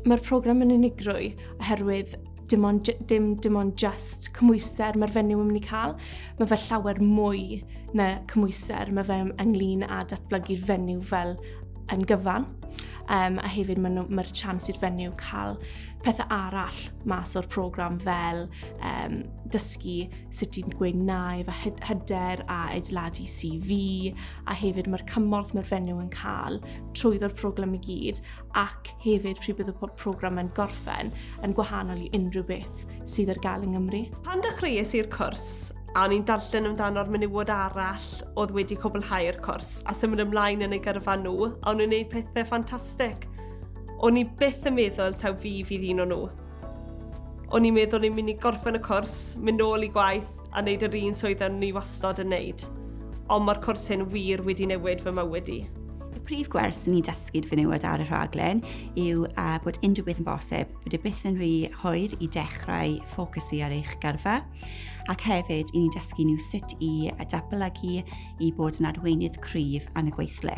Mae'r program yn unigrwy oherwydd dim ond, dim, dim ond just cymhwyster mae'r fenyw yn mynd i cael. Mae fe llawer mwy na cymhwyster, mae fe ynglyn â datblygu'r fenyw fel yn gyfan. Um, a hefyd mae'r ma chance i'r fenyw cael pethau arall mas o'r program fel um, dysgu sut i'n gweud na efo hyder a adeiladu CV a hefyd mae'r cymorth mae'r fenyw yn cael trwyddo'r program i gyd ac hefyd pryd bydd y program yn gorffen yn gwahanol i unrhyw beth sydd ar gael yng Nghymru. Pan dechreuais i'r cwrs, a o'n i'n darllen amdano'r menywod arall oedd wedi cwblhau'r cwrs a symud ymlaen yn eu gyrfa nhw, a o'n nhw'n gwneud pethau ffantastig. O'n i byth yn meddwl taw fi fydd un o nhw. O'n i'n meddwl i'n mynd i gorffen y cwrs, mynd nôl i gwaith a wneud yr un swydd o'n i wastad yn wneud. Ond mae'r cwrs hyn wir wedi newid fy mywyd i. Y prif gwers ni'n dysgu'r fenywod ar y rhaglen yw uh, bod unrhyw beth yn bosib, bod e byth yn rhy hwyr i dechrau ffocysu ar eich gyrfa, ac hefyd i ni'n dysgu nhw sut i datblygu i bod yn arweinydd cryf yn y gweithle.